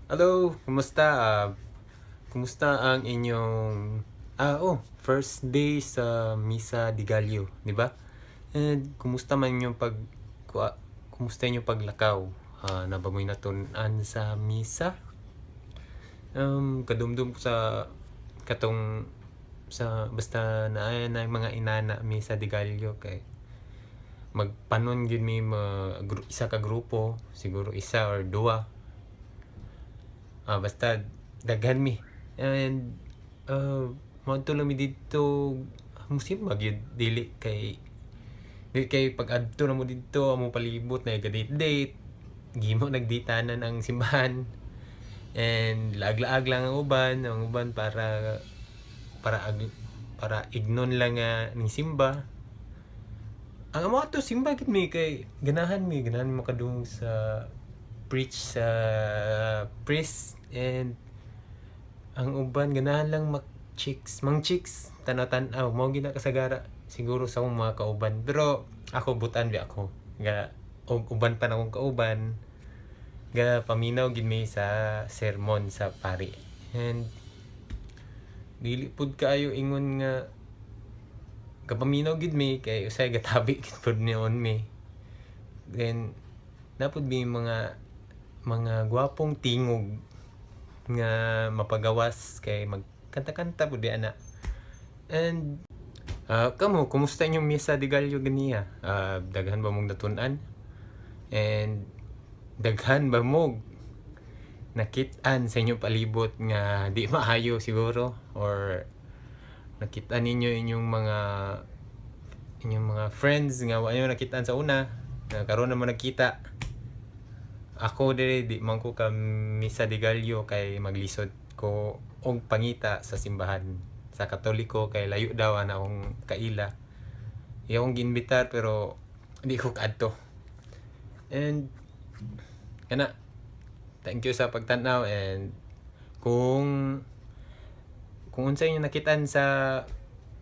Hello, kumusta? Kumusta ang inyong oh, first day sa Misa de Gallo, di ba? And kumusta man inyong kumusta inyong paglakaw? Naa ba mo'y natun-an sa misa? Kadumdum ko sa katong sa basta naa na mga inana Misa de Gallo kay magpanon gyud mi isa ka grupo, siguro isa or duha. Basta daghan mi. And moadto lang mi didto, musimba gyud, dili kay pag adto namo didto, among palibot na ga-date date, gimo nagditanan ang simbahan. And laag-laag lang ang uban para ignon lang nga ning simba. Ang amo ato, simba gid mi kay ganahan mi makadungog sa preach sa priest, and ang uban ganahan lang mak chicks, mang chicks, tanaw-tanaw. Mao gyud na kasagara siguro sa akong mga kauban, pero ako butan bi ako ga og uban pa na akong kauban, ga paminaw gid mi sa sermon sa pari. And dili pud kaayo ingon nga kapaminaw gid mi kay usay gatabi gid pud nion mi. Then naa pud mi mga gwapong tingog nga mapagawas kay magkanta-kanta pud di ana. And kamo, kumusta inyong Misa de Gallo ganiha? Daghan ba mong natun-an? And daghan ba mo nakit-an sa inyong palibot nga di maayo siguro, or nakit-an ninyo inyong mga friends nga wa nyo nakit-an sa una nga karon na mo nagkita? Ako diri, di man ko ka Misa de Gallo kay maglisod ko og pangita sa simbahan sa Katoliko kay layo daw ana akong kaila. Iya akong giimbitar pero di ko kaadto. And kana, thank you sa pagtan-aw, and kung unsa inyong nakitaan sa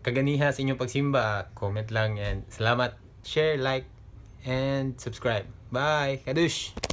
kaganiha sa inyong pagsimba, comment lang, and salamat. Share, like, and subscribe. Bye! Kadush!